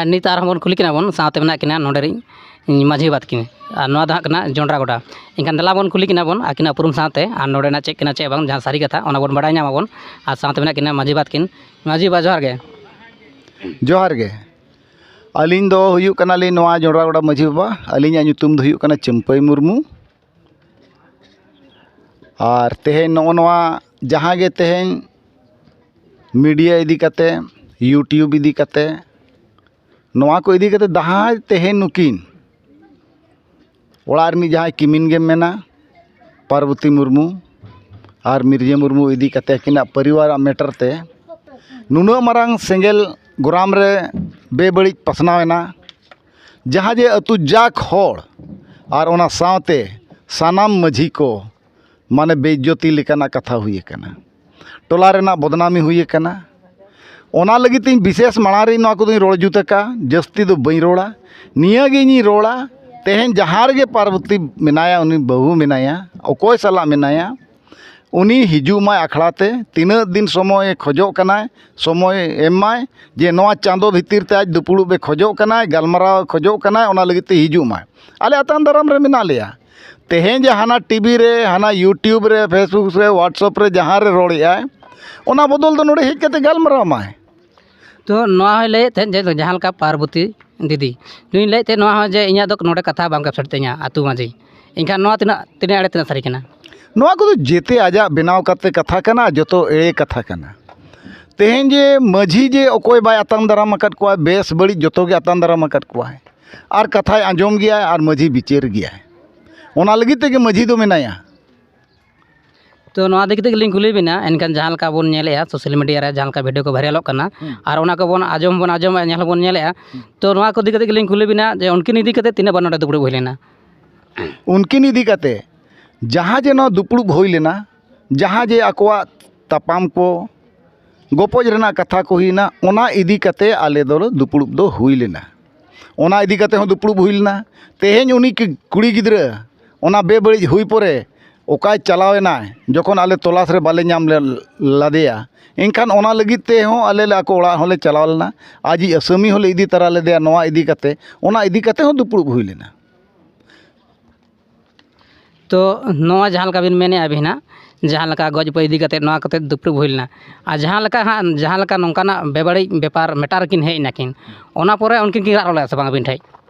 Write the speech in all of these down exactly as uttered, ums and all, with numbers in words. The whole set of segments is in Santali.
ᱟᱨ ᱱᱤᱛ ᱟᱨᱦᱚᱸ ᱵᱚᱱ ᱠᱩᱞᱤ ᱠᱤᱱᱟ ᱵᱚᱱ, ᱥᱟᱶᱛᱮ ᱢᱮᱱᱟᱜ ᱠᱤᱱᱟ ᱱᱚᱰᱮ ᱨᱤᱱ ᱢᱟᱹᱡᱷᱤ ᱵᱟᱵᱟ ᱛᱟᱹᱠᱤᱱ᱾ ᱟᱨ ᱱᱚᱣᱟ ᱫᱚ ᱦᱟᱸᱜ ᱠᱟᱱᱟ ᱡᱚᱱᱰᱨᱟ ᱜᱚᱰᱟ᱾ ᱮᱱᱠᱷᱟᱱ ᱫᱮᱞᱟ ᱵᱚᱱ ᱠᱩᱞᱤ ᱠᱤᱱᱟ ᱵᱚᱱ ᱟᱹᱠᱤᱱᱟᱜ ᱩᱯᱨᱩᱢ ᱥᱟᱶᱛᱮ, ᱟᱨ ᱱᱚᱰᱮᱱᱟᱜ ᱪᱮᱫ ᱠᱟᱱᱟ ᱪᱮᱫ ᱵᱟᱝ, ᱡᱟᱦᱟᱸ ᱥᱟᱹᱨᱤ ᱠᱟᱛᱷᱟ ᱚᱱᱟ ᱵᱚᱱ ᱵᱟᱲᱟᱭ ᱧᱟᱢ ᱟᱵᱚᱱ᱾ ᱟᱨ ᱥᱟᱶᱛᱮ ᱢᱮᱱᱟᱜ ᱠᱤᱱᱟ ᱢᱟᱹᱡᱷᱤ ᱵᱟᱵᱟ ᱛᱟᱹᱠᱤᱱ᱾ ᱢᱟᱹᱡᱷᱤ ᱵᱟᱵᱟ, ᱡᱚᱦᱟᱨ ᱜᱮ᱾ ᱡᱚᱦᱟᱨ ᱜᱮ᱾ ᱟᱹᱞᱤᱧ ᱫᱚ ᱦᱩᱭᱩᱜ ᱠᱟᱱᱟᱞᱤᱧ ᱱᱚᱣᱟ ᱡᱚᱱᱰᱨᱟ ᱜᱚᱰᱟ ᱢᱟᱹᱡᱷᱤ ᱵᱟᱵᱟ᱾ ᱟᱹᱞᱤᱧᱟᱜ ᱧᱩᱛᱩᱢ ᱫᱚ ᱦᱩᱭᱩᱜ ᱠᱟᱱᱟ ᱪᱟᱹᱢᱯᱟᱹᱭ ᱢᱩᱨᱢᱩ᱾ ᱟᱨ ᱛᱮᱦᱮᱧ ᱱᱚᱜᱼᱚ ᱱᱚᱣᱟ ᱡᱟᱦᱟᱸ ᱜᱮ ᱛᱮᱦᱮᱧ media ᱤᱫᱤ ᱠᱟᱛᱮ, YouTube ᱤᱫᱤ ᱠᱟᱛᱮ, ᱱᱚᱣᱟ ᱠᱚ ᱤᱫᱤ ᱠᱟᱛᱮ ᱡᱟᱦᱟᱸᱭ ᱛᱮᱦᱮᱧ ᱱᱩᱠᱤᱱ ᱚᱲᱟᱜ ᱨᱤᱱᱤᱡ ᱡᱟᱦᱟᱸᱭ ᱠᱤᱢᱤᱱ ᱜᱮᱢ ᱢᱮᱱᱟ, ᱯᱟᱨᱵᱚᱛᱤ ᱢᱩᱨᱢᱩ ᱟᱨ ᱢᱤᱨᱡᱟᱹ ᱢᱩᱨᱢᱩ ᱤᱫᱤ ᱠᱟᱛᱮ ᱟᱹᱠᱤᱱᱟᱜ ᱯᱚᱨᱤᱵᱟᱨᱟᱜ matter ᱛᱮ ᱱᱩᱱᱟᱹᱜ ᱢᱟᱨᱟᱝ ᱥᱮᱸᱜᱮᱞ ᱜᱚᱨᱟᱢ ᱨᱮ ᱵᱮᱵᱟᱹᱲᱤᱡ ᱯᱟᱥᱱᱟᱣ ᱮᱱᱟ, ᱡᱟᱦᱟᱸ ᱡᱮ ᱟᱹᱛᱩ ᱡᱟᱠ ᱦᱚᱲ ᱟᱨ ᱚᱱᱟ ᱥᱟᱶᱛᱮ ᱥᱟᱱᱟᱢ ᱢᱟᱹᱡᱷᱤ ᱠᱚ ᱢᱟᱱᱮ ᱵᱮᱤᱡᱽᱡᱚᱛᱤ ᱞᱮᱠᱟᱱᱟᱜ ᱠᱟᱛᱷᱟ ᱦᱩᱭ ᱟᱠᱟᱱᱟ, ᱴᱚᱞᱟ ᱨᱮᱱᱟᱜ ᱵᱚᱫᱱᱟᱢᱤ ᱦᱩᱭ ᱟᱠᱟᱱᱟ᱾ ᱚᱱᱟ ᱞᱟᱹᱜᱤᱫ ᱛᱮ ᱤᱧ ᱵᱤᱥᱮᱥ ᱢᱟᱲᱟᱝ ᱨᱮ ᱱᱚᱣᱟ ᱠᱚᱫᱚᱧ ᱨᱚᱲ ᱡᱩᱛ ᱟᱠᱟᱫᱼᱟ, ᱡᱟᱹᱥᱛᱤ ᱫᱚ ᱵᱟᱹᱧ ᱨᱚᱲᱟ᱾ ᱱᱤᱭᱟᱹ ᱜᱮ ᱤᱧᱤᱧ ᱨᱚᱲᱟ, ᱛᱮᱦᱮᱧ ᱡᱟᱦᱟᱸ ᱨᱮᱜᱮ ᱯᱟᱨᱵᱚᱛᱤ ᱢᱮᱱᱟᱭᱟ, ᱩᱱᱤ ᱵᱟᱹᱦᱩ ᱢᱮᱱᱟᱭᱟ, ᱚᱠᱚᱭ ᱥᱟᱞᱟᱜ ᱢᱮᱱᱟᱭᱟ, ᱩᱱᱤ ᱦᱤᱡᱩᱜ ᱢᱟᱭ ᱟᱠᱷᱲᱟ ᱛᱮ᱾ ᱛᱤᱱᱟᱹᱜ ᱫᱤᱱ ᱥᱚᱢᱚᱭᱮ ᱠᱷᱚᱡᱚᱜ ᱠᱟᱱᱟᱭ, ᱥᱚᱢᱚᱭ ᱮᱢ ᱢᱟᱭ, ᱡᱮ ᱱᱚᱣᱟ ᱪᱟᱸᱫᱚ ᱵᱷᱤᱛᱤᱨ ᱛᱮ ᱟᱡ ᱫᱩᱯᱲᱩᱵ ᱮ ᱠᱷᱚᱡᱚᱜ ᱠᱟᱱᱟᱭ, ᱜᱟᱞᱢᱟᱨᱟᱣ ᱮ ᱠᱷᱚᱡᱚᱜ ᱠᱟᱱᱟᱭ, ᱚᱱᱟ ᱞᱟᱹᱜᱤᱫ ᱛᱮ ᱦᱤᱡᱩᱜ ᱢᱟᱭ᱾ ᱟᱞᱮ ᱟᱛᱟᱝ ᱫᱟᱨᱟᱢ ᱨᱮ ᱢᱮᱱᱟᱜ ᱞᱮᱭᱟ᱾ ᱛᱮᱦᱮᱧ ᱡᱮ ᱦᱟᱱᱟ TV ᱨᱮ, ᱦᱟᱱᱟ YouTube ᱨᱮ, Facebook ᱨᱮ, WhatsApp ᱨᱮ ᱡᱟᱦᱟᱸ ᱨᱮ ᱨᱚᱲᱮᱜᱼᱟᱭ, ᱚᱱᱟ ᱵᱚᱫᱚᱞ ᱫᱚ ᱱᱚᱰᱮ ᱦᱮᱡ ᱠᱟᱛᱮ ᱜᱟᱞᱢᱟᱨᱟᱣ ᱢᱟᱭ᱾ ᱛᱚ ᱱᱚᱣᱟ ᱦᱚᱸᱭ ᱞᱟᱹᱭᱮᱫ ᱛᱟᱦᱮᱸᱫ ᱡᱮ ᱡᱟᱦᱟᱸ ᱞᱮᱠᱟ ᱯᱟᱨᱵᱚᱛᱤ ᱫᱤᱫᱤ, ᱱᱩᱭ ᱞᱟᱹᱭᱮᱫ ᱛᱟᱦᱮᱸᱫ ᱱᱚᱣᱟ ᱦᱚᱸ ᱡᱮ ᱤᱧᱟᱹᱜ ᱫᱚ ᱱᱚᱰᱮ ᱠᱟᱛᱷᱟ ᱵᱟᱢ capture ᱛᱤᱧᱟ ᱟᱹᱛᱩ ᱢᱟᱹᱡᱷᱤ, ᱮᱱᱠᱷᱟᱱ ᱱᱚᱣᱟ ᱛᱤᱱᱟᱹᱜ, ᱛᱤᱱᱟᱹᱜ ᱮᱲᱮ, ᱛᱤᱱᱟᱹᱜ ᱥᱟᱹᱨᱤ ᱠᱟᱱᱟ? ᱱᱚᱣᱟ ᱠᱚᱫᱚ ᱡᱮᱛᱮ ᱟᱡᱟᱜ ᱵᱮᱱᱟᱣ ᱠᱟᱛᱮ ᱠᱟᱛᱷᱟ ᱠᱟᱱᱟ, ᱡᱚᱛᱚ ᱮᱲᱮ ᱠᱟᱛᱷᱟ ᱠᱟᱱᱟ᱾ ᱛᱮᱦᱮᱧ ᱡᱮ ᱢᱟᱹᱡᱷᱤ ᱡᱮ ᱚᱠᱚᱭ ᱵᱟᱭ ᱟᱛᱟᱝ ᱫᱟᱨᱟᱢ ᱟᱠᱟᱫ ᱠᱚᱣᱟ, ᱵᱮᱥ ᱵᱟᱹᱲᱤᱡ ᱡᱚᱛᱚ ᱜᱮ ᱟᱛᱟᱝ ᱫᱟᱨᱟᱢ ᱟᱠᱟᱫ ᱠᱚᱣᱟᱭ, ᱟᱨ ᱠᱟᱛᱷᱟᱭ ᱟᱸᱡᱚᱢ ᱜᱮᱭᱟᱭ ᱟᱨ ᱢᱟᱹᱡᱷᱤ ᱵᱤᱪᱟᱹᱨ ᱜᱮᱭᱟᱭ᱾ ᱚᱱᱟ ᱞᱟᱹᱜᱤᱫ ᱛᱮᱜᱮ ᱢᱟᱹᱡᱷᱤ ᱫᱚ ᱢᱮᱱᱟᱭᱟ᱾ ᱛᱚ ᱱᱚᱣᱟ ᱤᱫᱤ ᱠᱟᱛᱮ ᱜᱮᱞᱤᱧ ᱠᱩᱞᱤ ᱵᱮᱱᱟ, ᱮᱱᱠᱷᱟᱱ ᱡᱟᱦᱟᱸ ᱞᱮᱠᱟ ᱵᱚᱱ ᱧᱮᱞᱮᱜᱼᱟ social media ᱨᱮ, ᱡᱟᱦᱟᱸ ᱞᱮᱠᱟ video ᱠᱚ viralᱚᱜ ᱠᱟᱱᱟ, ᱦᱩᱸ᱾ ᱟᱨ ᱚᱱᱟ ᱠᱚᱵᱚᱱ ᱟᱸᱡᱚᱢ ᱵᱚᱱ ᱟᱸᱡᱚᱢᱮᱜᱼᱟ, ᱧᱮᱞ ᱦᱚᱸᱵᱚᱱ ᱧᱮᱞᱮᱜᱼᱟ, ᱦᱩᱸ᱾ ᱛᱚ ᱱᱚᱣᱟ ᱠᱚ ᱤᱫᱤ ᱠᱟᱛᱮ ᱜᱮᱞᱤᱧ ᱠᱩᱞᱤ ᱵᱮᱱᱟ ᱡᱮ ᱩᱱᱠᱤᱱ ᱤᱫᱤ ᱠᱟᱛᱮ ᱛᱤᱱᱟᱹᱜ ᱵᱟᱨ ᱱᱚᱰᱮ ᱫᱩᱯᱲᱩᱵ ᱦᱩᱭ ᱞᱮᱱᱟ? ᱩᱱᱠᱤᱱ ᱤᱫᱤ ᱠᱟᱛᱮ ᱡᱟᱦᱟᱸ ᱡᱮ ᱱᱚᱣᱟ ᱫᱩᱯᱲᱩᱵ ᱦᱩᱭ ᱞᱮᱱᱟ, ᱡᱟᱦᱟᱸ ᱡᱮ ᱟᱠᱚᱣᱟᱜ ᱛᱟᱯᱟᱢ ᱠᱚ, ᱜᱚᱯᱚᱡ ᱨᱮᱱᱟᱜ ᱠᱟᱛᱷᱟ ᱠᱚ ᱦᱩᱭᱱᱟ, ᱚᱱᱟ ᱤᱫᱤ ᱠᱟᱛᱮ ᱟᱞᱮ ᱫᱚ ᱫᱩᱯᱲᱩᱵ ᱫᱚ ᱦᱩᱭ ᱞᱮᱱᱟ᱾ ᱚᱱᱟ ᱤᱫᱤ ᱠᱟᱛᱮ ᱦᱚᱸ ᱫᱩᱯᱲᱩᱵ ᱦᱩᱭ ᱞᱮᱱᱟ᱾ ᱛᱮᱦᱮᱧ ᱩᱱᱤ ᱠᱤ-, ᱠᱩᱲᱤ ᱜᱤᱫᱽᱨᱟᱹ ᱚᱱᱟ ᱵᱮᱵᱟᱹᱲᱤᱡ ᱦᱩᱭ ᱯᱚᱨᱮ ᱚᱠᱟᱭ ᱪᱟᱞᱟᱣ ᱮᱱᱟᱭ, ᱡᱚᱠᱷᱚᱱ ᱟᱞᱮ ᱛᱚᱞᱟᱥ ᱨᱮ ᱵᱟᱞᱮ ᱧᱟᱢ ᱞᱮ-, ᱞᱟᱫᱮᱭᱟ, ᱮᱱᱠᱷᱟᱱ ᱚᱱᱟ ᱞᱟᱹᱜᱤᱫ ᱛᱮᱦᱚᱸ ᱟᱞᱮ ᱞᱮ ᱟᱠᱚ ᱚᱲᱟᱜ ᱦᱚᱸᱞᱮ ᱪᱟᱞᱟᱣ ᱞᱮᱱᱟ᱾ ᱟᱡᱤᱡ ᱟᱹᱥᱟᱹᱢᱤ ᱦᱚᱸᱞᱮ ᱤᱫᱤ ᱛᱟᱨᱟ ᱞᱮᱫᱮᱭᱟ ᱱᱚᱣᱟ ᱤᱫᱤ ᱠᱟᱛᱮ, ᱚᱱᱟ ᱤᱫᱤ ᱠᱟᱛᱮ ᱦᱚᱸ ᱫᱩᱯᱲᱩᱵ ᱦᱩᱭ ᱞᱮᱱᱟ᱾ ᱛᱚ ᱱᱚᱣᱟ ᱡᱟᱦᱟᱸ ᱞᱮᱠᱟ ᱵᱤᱱ ᱢᱮᱱᱮᱫᱼᱟ ᱟᱹᱵᱤᱱ ᱦᱟᱸᱜ, ᱡᱟᱦᱟᱸ ᱞᱮᱠᱟ ᱜᱚᱡ ᱜᱚᱯᱚᱡ ᱤᱫᱤ ᱠᱟᱛᱮᱫ ᱱᱚᱣᱟ ᱠᱟᱛᱮᱫ ᱫᱩᱯᱲᱩᱵ ᱦᱩᱭ ᱞᱮᱱᱟ, ᱟᱨ ᱡᱟᱦᱟᱸ ᱞᱮᱠᱟ ᱦᱟᱸᱜ, ᱡᱟᱦᱟᱸ ᱞᱮᱠᱟ ᱱᱚᱝᱠᱟᱱᱟᱜ ᱵᱮᱵᱟᱹᱲᱤᱡ ᱵᱮᱯᱟᱨ ᱢᱮᱴᱟᱨ ᱨᱮᱠᱤᱱ ᱦᱮᱡ ᱮᱱᱟᱠᱤᱱ, ᱚᱱᱟ ᱯᱚᱨᱮ ᱩᱱᱠᱤᱱ ᱠᱤᱱ ᱨᱟᱜ ᱨᱚᱲ ᱞᱮᱫᱼᱟ ᱥᱮ ᱵᱟᱝ ᱟᱹᱵᱤᱱ ᱴᱷᱮᱡ?